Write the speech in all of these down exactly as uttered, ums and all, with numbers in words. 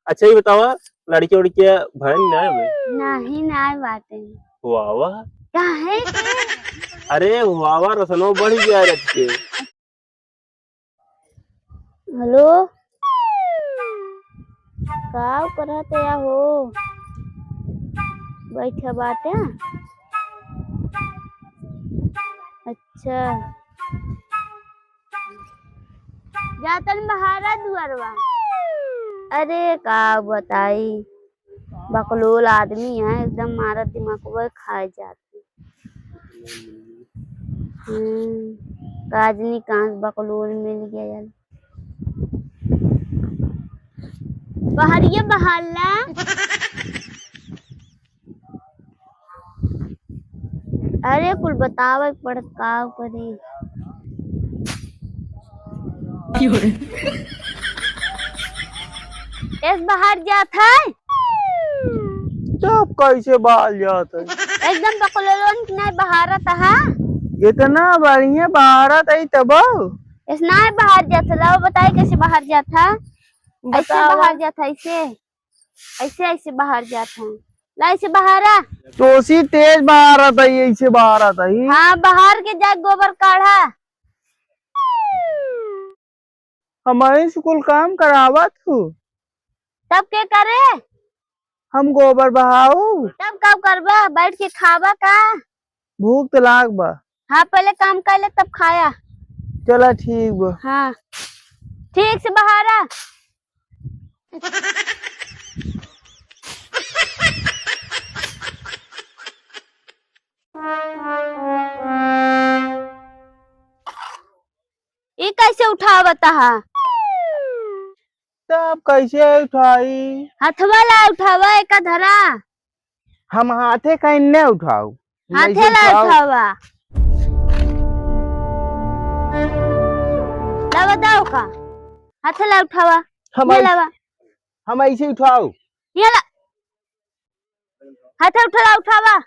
अच्छा, ई बतावा, लड़के उड़के भयन ना हवे? नाही, ना बाटे। वाह, वाह। काहे? अरे, वाह, वाह, रसनो बढ़ गया रच के। हेलो, का करत या हो? बैठे बाटे। अच्छा, जातन बहारा दुआरवा। अरे का बताई, बकलोल आदमी है, एकदम मारत दिमाग को खाए जाते। हम्म, काजनी कांस बकलोल मिल गया यार। बहरिया बहाला। अरे कुल बतावे के पड़त का करे। एस बाहर जात है। तब कैसे बाहर जात है? एकदम बकलोलन की नहीं बहारत है। इतना बढ़िया बहारत है तब। एस नहीं बाहर जात है, लाओ बताए कैसे बाहर जात है। ऐसे बतावा। बाहर जात है, ऐसे। ऐसे, ऐसे बाहर जात है। ला, ऐसे बाहर आ। तोसी तेज बहारत है, ऐसे बहारत है। हाँ, बाहर के जा, गोबर काढ़ा। हमारे से कुल काम करावत हो। तब के करे? हम गोबर बहाऊ। तब का करबा? बैठ के खाबा का? भूख तो लाग बा। हाँ, पहले काम कर ले, तब खाया। चला, ठीक बा। हाँ, ठीक से बहारा। ई कैसे उठावत हा? तब कैसे उठाई? हथवा ला उठावा, एका धरा। हम हाथे का इन्ने उठाऊ। हाथे ला उठावा। लावा दाव का। हाथे ला उठावा। हम ये ऐसे, लावा। हम ऐसे उठाऊ। ये ला। हाथे उठा ला, उठावा।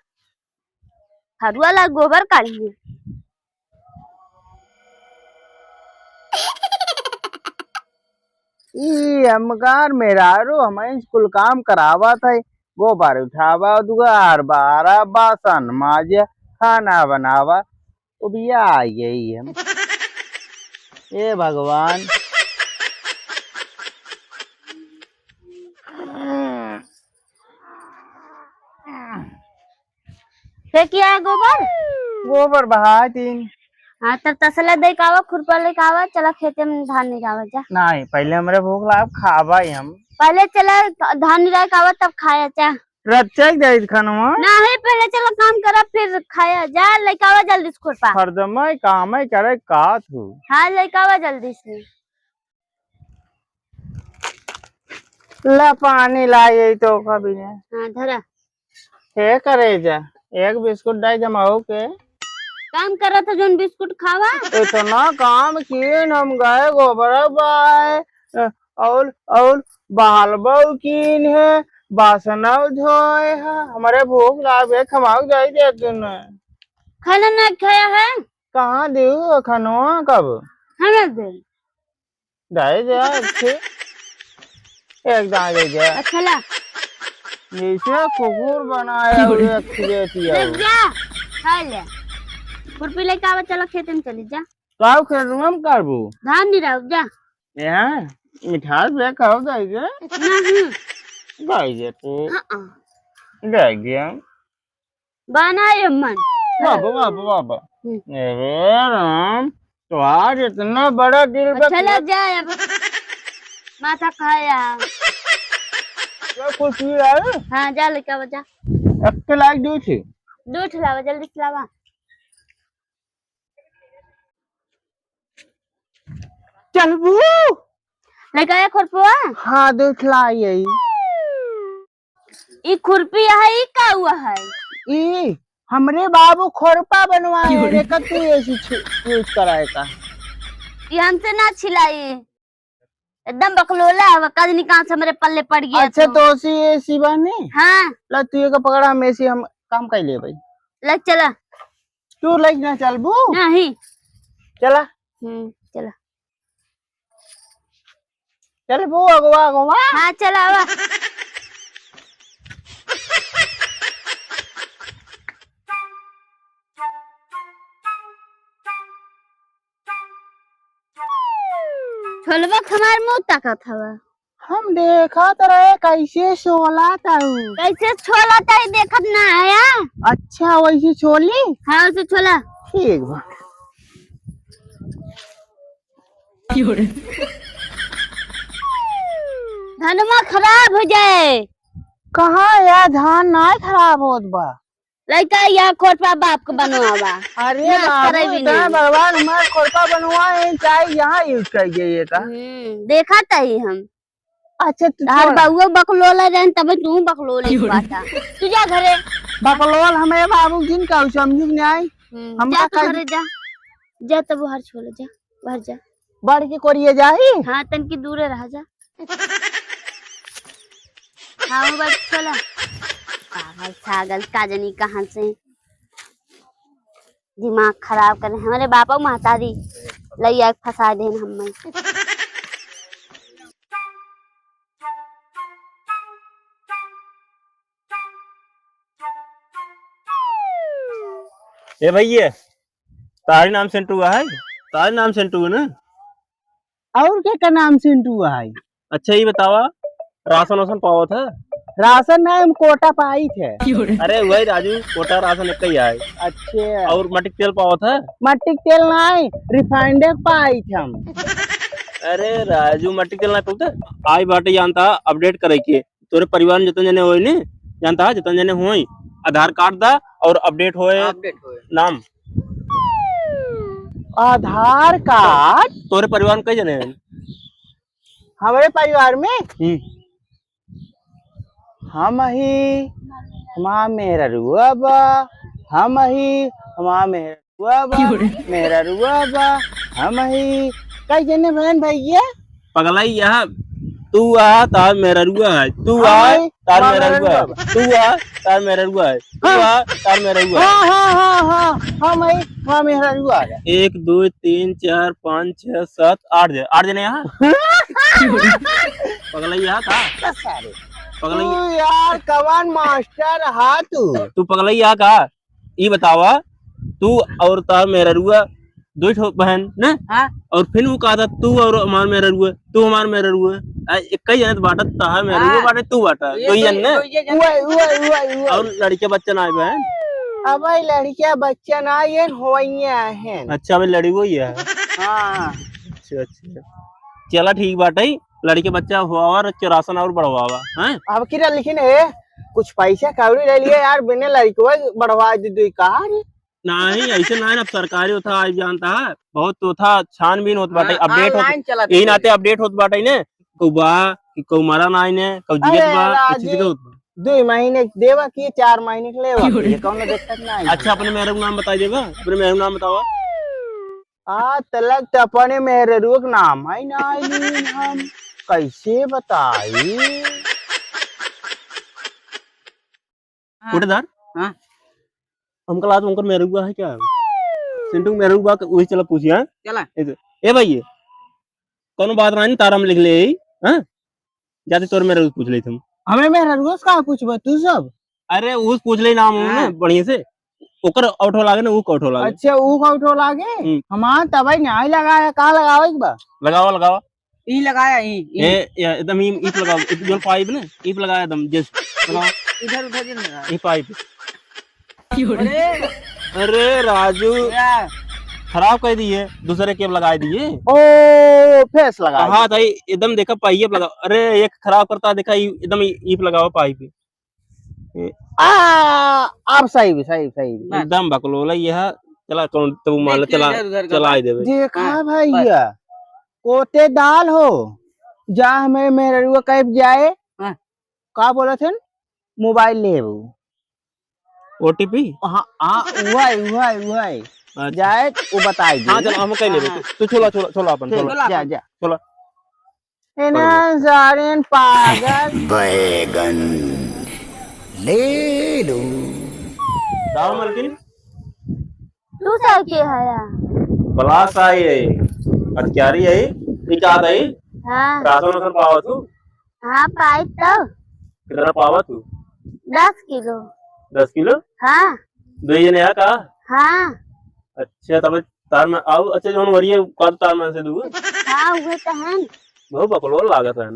हरुआ ला गोबर काढ़िए। ई हमकार मेहरारू हमें कुल काम करावत है, गोबर उठावा, दुआर बारा, बासन माजे, खाना बनावा, उबिया आई गई हम। ए भगवान। फेंकिया है गोबर? गोबर बहा दिन। हाँ, तब तसला दे के आवा, खुरपा लेके आवा, चला खेते में धान निरावा जा। नहीं, पहले हमरे भूख लाग, खाबा ही हम। पहले चला धान निराय के आवा, तब खाया जा। रच्चा के जाइत खनवा। नहीं, पहले चला काम करा, फिर खाया जा, लेके आवा जल्दी से खुरपा। हरदम काम ही करे का तू? हाँ, लेके आवा जल्दी से। ला पानी लाई तो कभी ने। हाँ, धरा। हे करेजा, एक बिस्कुट डाई जमाऊ के। काम करत है जोन बिस्कुट खावा। इतना काम कीन हम गए गोबर बाय, अ, और, और बहालबो कीन है, बासनौ धोए है, हमरे भूख लागे, खमाऊ जाई दे तूने। खाना ना खाया है? कहाँ देऊ खनवा कब? हमें दे। दाई दे, अच्छे। एक दाई दे दे। अच्छा ला। जैसे कुकुर बनाया हुए अच्छी रहती है। ले जा, खा ले। खुरपी लेके आवा, चलो खेते में चली जा। काऊ खेत में करबू? धान निराव जा। यहाँ मिठास बे खाओ दाई दे। नहीं। दाई दे तू। हाँ, हाँ। दाई दे। बनाए मन। बाबा, बाबा, बाबा। हम्म। अरे राम, तो आज इतना बड़ा दिल बा अच्छा, ले जा अब। माथा खाया। क्या खुशी है? हाँ, जा लेके आवा, जा। एक के लाइक दू थी। दू ठे लावा, जल्दी से लावा। चलबू? लेके आया खुरपुआ? हाँ, दू ठे लाई आई। ई खुरपी है, ई का हुआ है? ई हमरे बाबू खोरपा बनवाए रे, का तू ऐसी छु-, यूज कराए का? ई हमसे ना छिलाई, एकदम बकलोला है, कद निकाल से हमरे पल्ले पड़ गया अच्छा, तो। तो ऐसी, ऐसी बानी? हाँ। ला तू एक पकड़ा, हम ऐसी हम काम कर ले भाई। ले चला। तू लेके ना चलबू? नहीं। चला। हम्म, चला। चल वो अगवा, अगवा। हाँ, चल आवा। छोलवा क हमार मुँह ताकत हवा। हम देखत रहे कैसे छोला ताऊ। कैसे छोला ताई देखत ना आया? अच्छा, वैसे छोली? हाँ, वैसे छोला। ठीक बा। धनमा खराब हो जाए। कहाँ यार, धान नाय खराब होत बा। लइका या खोटवा बाप के बनवावा। अरे नाश बाबू, करे भी इतना नहीं। भगवान हमार खोटवा बनवा है, चाहे यहाँ use कर गए ये का। हम्म, देखा तही हम। अच्छा, तू तार छोड़। बउआ बकलोला रहन, तबे तू बकलोले की बाटा। तू जा घरे। बकलोल हमें बाबू जिन का समझू नहीं आई। हम्म, हम जा का तू कर घरे जा। जा तब हर छोड़ जा, बाहर जा। बढ़ के कोरिए जाही। हाँ, तनकी दूरे रह जा। हाँ, वो बात छोला। पागल छागल का जनी कहाँ से दिमाग खराब करे। हमरे बापा महतारी लइया के फंसा देन हम्मे। ए भैया, तारी नाम सेंटू है? तारी नाम सेंटू है ना? और के का नाम सेंटू है? अच्छा, ये बतावा, राशन वासन पावत है? राशन नहीं, हम कोटा पाई थे। अरे वही राजू, कोटा राशन एक ही है। अच्छा। और मट्टी के तेल पावत है? मट्टी के तेल नहीं, refined पाई थे हम। अरे राजू, मट्टी के तेल नहीं पावत है? आई बाटे जानता update करे के। तोरे परिवार में जितने जने होई ने, जानता है, जितने जने होई, आधार कार्ड दा और update होए। Update होए। नाम। आधार कार्ड? तोरे परिवार में कई जने हैं? हमरे परिवार में? हम्म। हम ही, हमार मेहररुआ बा, हम ही, हमार मेहररुआ बा, मेहररुआ बा, हम ही। कई जने बहन भैया? पगलाई यहाँ, तू आ, तार मेहररुआ है, तू आ, हाँ भाई, तार हाँ, मेहररुआ है, मेहररुआ बा। तू आ, तार मेहररुआ है, तू हाँ। आ, तार मेहररुआ है। हाँ, हाँ, हाँ, हाँ, हाँ, भाई, हाँ, मेहररुआ है। एक, दो, तीन, चार, पाँच, छह, सात, आठ जने, आठ जने यहाँ। पगलाई यहाँ का? सारे। पगलाई। तू यार, कवन मास्टर हा तू? तू पगलाई यहाँ का? ई बतावा, तू और तार मेहररुआ दुइ ठो बहन, ने? हाँ। और फिर वो कहता, "तू और हमार मेहररुआ, तू हमार मेहररुआ।" आ, एक ही जनत बाटा, तार मेहररुआ हाँ। बाटे, तू बाटा, ये दुइ तो, जन, ने? तो ये जन। उए, उए, उए, उए। और लड़के बच्चा ना आए बहन? अबे लड़के बच्चा ना आए, होइए हैं। अच्छा, अबे लड़ी हुई है। हाँ। अच्छा, अच्छा। चला ठीक बाटे, लड़के बच्चा हुआ और अच्छा राशन और बढ़वावा, हैं? अब की लिखिन है, कुछ पैसा कौड़ी ले लिए यार, बिने लड़के बढ़वा दे दो का रे? नहीं, ऐसे नहीं, अब सरकारी होता, आज जानता है, बहुत तो था, छानबीन होत बाटे, हाँ, update होत, online चलत यही है। नाते update होत बाटे ने, कहू बा, कि कहू मरा ना आइने, कहू जियत अरे बा, राजी, अच्छी जगह होत बा। दुइ महीने देवा कि चार महीने के लेवा कि, ये कौनो दिक्कत ना है। अच्छा, अपने मेहररुआ के नाम बताई देबा, अपने मेहररुआ के नाम बतावा। आज तलक तो अपने मेहररुआ के नाम है ना आइलीन हम, कैसे बताई? हाँ। कोटेदार? हाँ। हमका लाज उनकर मेहररुआ है क्या? सिंटू मेहररुआ के वही चला पूछिया। चला। ए, ए भाई, ये कौनो बात ना, तार हम लिख ले, हाँ? जाते तोर मेहररुआ पूछ ले तुम। हमें मेहररुआ से का पूछबा तू सब? अरे, उस पूछ ले नाम हाँ। ना, बढ़िया से। ओकर आउट हो लागे ना, ऊ आउट हो लागे। अच्छा, ऊ आउट हो लागे? हम्म। हमार तबाई नहीं लगाया, कहाँ लगावे के बा? लगावा, लगावा। ई लगाया, ई, ई। ए, या, एकदम ई, ई पे लगाओ, ई पे जोन पाइप ना, ई पे लगाया एकदम, just लगाओ। इधर उधर जिन लगा। ई पाइप। अरे। अरे राजू, क्या? खराब कर दिए, दूसरे के लगाए दिए। ओ, फेस लगा कहा दिए। था, एकदम देखा पाइप लगा। अरे, एक खराब करता, देखा, ई, एकदम ई, ई पे लगाओ पाइप। ए, आ, अब सही भी, सही, सही भी। बस। एकदम बकलोला ये है। चला, कौन तू मान ले, देख, चला, इधर उधर का चला बात। ही देबे। देखा हाँ, भैया, बस। कोटेदार हो, जा हमें मेहररुआ कहे जाए, हाँ। का बोलत हन? मोबाइल लेबू। ओटीपी? हाँ, हाँ, उहै, उहै, उहै। अच्छा। जाए, वो बताई दे। हाँ, चल, हम कह लेबे। हाँ। तू, तू छोला, छोला, छोला अपन, ठीक, छोला। जा, जा। छोला। इन्हें सारेन पागल। बैगन ले लो। दाव मलकिन? तू सब के हया? बलास आई है, अतिकारी है, ई का आई? हाँ। राशन वासन पावत हू? हाँ, पाई तो। कितना पावत हू? दस किलो। दस किलो? हाँ। दुइ जने है का? हाँ। अच्छा, तब तार में आउ, अच्छा, जौन वरिये का तो तार में से दू। हाँ, उहे तो है। बहुत बकलोल लागत है।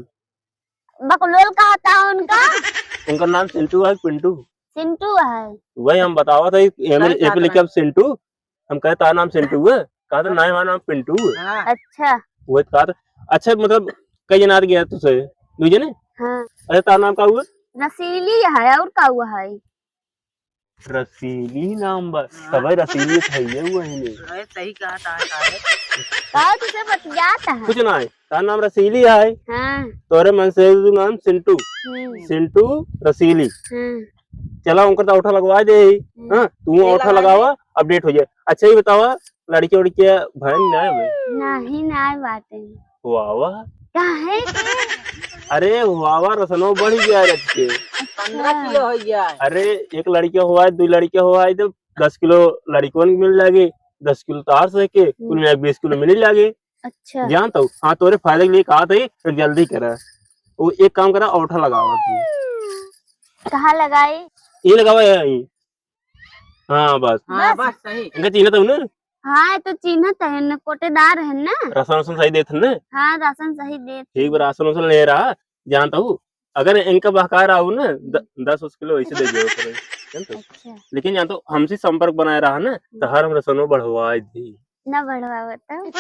बकलोल का होता है उनका? उनका नाम सिंटू है, पिंटू? सिंटू है। वही हम बतावत है, एमे-, सही एपे बात लिखे है। अब सिंटू, हम कहे, "तार नाम सिंटू है?" कहा तो, "नहीं, हमारा नाम पिंटू है।" हाँ। अच्छा। वो कहा तो, अच्छा, मतलब, कई जना गया तुझसे, दू जने? हाँ। अच्छा, तार नाम का हुआ? रसीली है, और का हुआ है? रसीली नाम बा, हाँ। तबे रसीली तो है ये हुआ ही नहीं। अरे, सही कहा था, का है? का तुझसे बतियात है? कुछ ना है, तार नाम रसीली है। हाँ। तोरे मन से तू नाम सिंटू। हम्म। सिंटू रसीली। हम्म। चला, उनकर तो औठा लगवा दे ही। हम्म। हाँ, तू ये औठा लगा दे। लगावा, update हो जाए। अच्छा, ये बतावा, लड़के उड़के भयन ना है? नहीं, ना बाटे। वाह, वाह। काहे के? अरे, वाह, वाह, रसनो बढ़ गया है रच के। पन्द्रह किलो हो गया है। अरे, एक लड़के हुआ है, दो लड़के हुआ है, तो दस किलो लड़कों को मिल जाएगी, दस किलो तार से के, हम्म। कुल मिला के बीस किलो मिल जाएगी। अच्छा। जान तो, हाँ, तोरे फायदे के लिए कहा था, ये तो जल्दी करा। वो एक काम करा, औठा लगावा तू। कहाँ लगाई? ये लगावा यहीं। हाँ, बस। हाँ, बस। बस, सही। इनका चिन्हत हूँ ना? हाँ, तो चिन्हत है ना, कोटेदार है ना। राशन वासन सही देत है ना? हाँ, राशन सही देत। ठीक बा, राशन वासन ले रहा, जानता हूँ। अगर इनका बहकार आऊ ना, द-, हम्म। दस किलो ऐसे दे दियो करो, जानता हूँ। अच्छा। लेकिन जानता हूँ, हमसे संपर्क बनाए रहा ना, तो हम्म। हर हम राशनो बढ़वाए दी। ना बढ़वावा तो?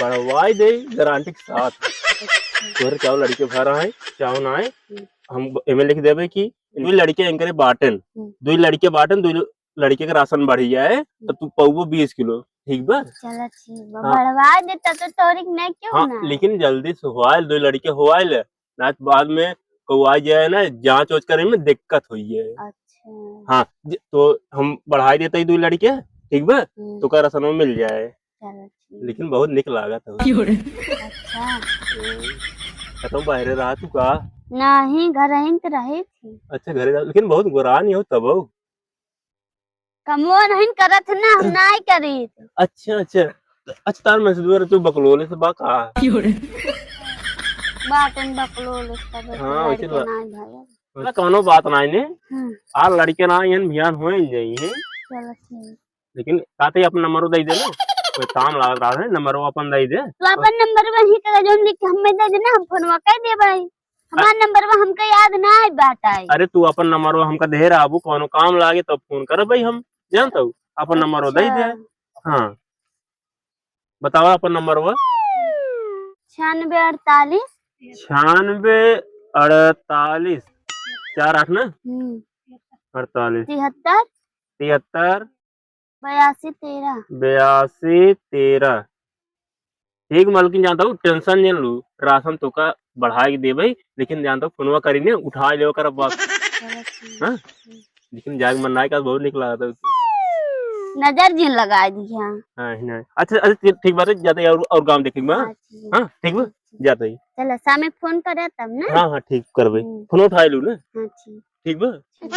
बढ़वाए दे, गारंटी के साथ। अच्छा। तोहरे चाहो लड़के भर आए, चाहो ना आए, हम्म। हम एमे लिख देबे कि दुई लड़के इनकरे बाटेन, हम्म। दुई लड़के बाटेन, दुई लड़के के राशन बढ़ जाए, तो हम्म। तू पउबो बीस किलो, ठीक बा? चला ठीक बा, हाँ। बढ़वा दे, तब तो तोहरे के नहीं क्यों हाँ, ना? लेकिन जल्दी से होआइल, दुई लड़के होआइल, ना तो बाद में कहू आ जाए ना, जांच वाच करे में दिक्कत होई है। अच्छा। हाँ, ज-, तो हम बढ़ाई देते ही दुई लड़के, ठीक बा? हम्म। तो का राशन में मिल जाए। चलो ठीक। लेकिन बहुत निक लागत है। अच्छा। हम्म। कतौ बाहरे रहा तू का? नहीं, घर ही तो रही थी। अच्छा, घरे रहा, लेकिन बहुत गोरान हो तब हो। कमो नहीं करत है ना, हम नहीं करी। अच्छा, अच्छा। अच्छा, तार में से दूर तू बकलोले से बा का? बाटन बकलोले से बा, हाँ, लड़के वैसे बा-, नहीं भाई। ना, कौनो बात नहीं ने। हम्म। आ लड़के ना, यन भियान होए जाई है। चलो ठीक। लेकिन का ते अपन नंबर दे दे ना, कोई काम लागत रहा है, नंबर अपन दे दे। तो अपन नंबर वही का जौन लिख के हमें दे देना, हम फोनवा कर दे भाई। हमार अ- नंबर में हमके याद ना आए बात आई। अरे तू अपन नंबर हमका दे रहा, वो कौनो काम लागे तो फोन कर भाई, हम जानता हूँ अपन नंबर दे दे। अच्छा। हाँ, बतावा अपन नंबर। छियानवे अड़तालीस। छियानवे अड़तालीस, चार आठ ना? हम्म। अड़तालीस। तिहत्तर। तिहत्तर। बयासी तेरह। बयासी तेरह। ठीक मलकिन, जानता हूँ, tension नहीं लू, राशन तोका बढ़ाए के देबे, लेकिन जानता हूँ, फोनवा करी ने, उठा लेवे कर अब वापस। चलो ठीक। हाँ? लेकिन जाग मन ना का बहुत निक लागत है। नजर जिन लगा दी, हाँ। हाँ, ही ना। अच्छा, अच्छा, ठीक, ठीक बात है, जाते ही और, और गाँव देखेंगे, हाँ? हाँ, ठीक। हाँ, ठीक बा? जाते ही। चलो, शाम में फोन करे तब ना। हाँ, हाँ, ठीक करबे। हम्म। फोन उठा लू ना। हाँ, ठीक। ठीक बा? ठीक।